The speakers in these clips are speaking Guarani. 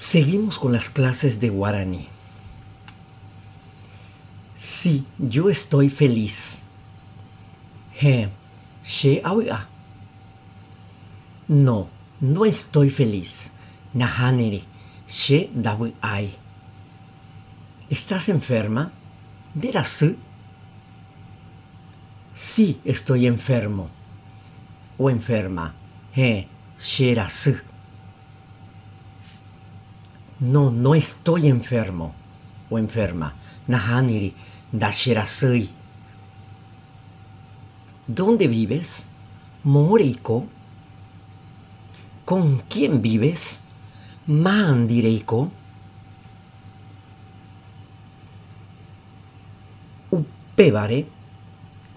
Seguimos con las clases de guaraní. Sí, yo estoy feliz. Héẽ, che avy'a. No, no estoy feliz. Nahániri, che ndavy'ái. Estás enferma? Nde rasy? Sí, estoy enfermo o enferma. Héẽ, che rasy. No, no estoy enfermo o enferma. Nahániri, ndacherasýi. Dónde vives? Moõ reiko? Con quién vives? Máandi reiko? Upévare,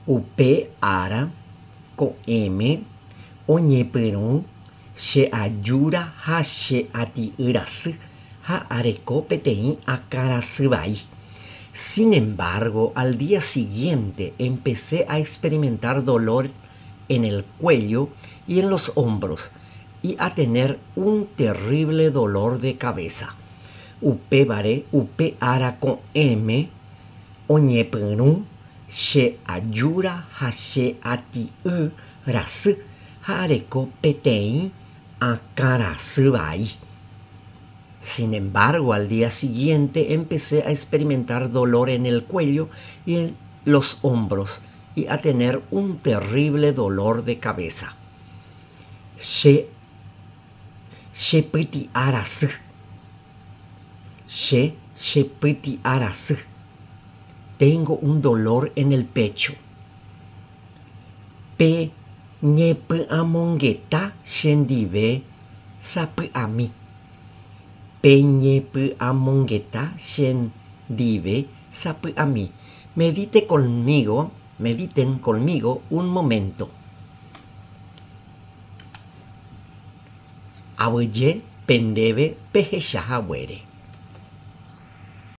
upe ára ko'ẽme oñepyrũ che ajúra ha che ati'y rasy ha areko peteĩ akã rasy vai. Sin embargo, al día siguiente empecé a experimentar dolor en el cuello y en los hombros y a tener un terrible dolor de cabeza. Upévare upe ára ko'ẽme oñepyrũ che ajúra ha che ati'y rasy ha areko peteĩ akã rasy vai. Sin embargo, al día siguiente empecé a experimentar dolor en el cuello y en los hombros y a tener un terrible dolor de cabeza. Che chepyti'a rasy. Che chepyti'a rasy. Tengo un dolor en el pecho. Pe ñepy'amongeta chendive sapy'ami. Pe ñepy'amongeta chendive sapy'ami. Medite conmigo, mediten conmigo un momento. Aguyje pendéve pehecha haguére.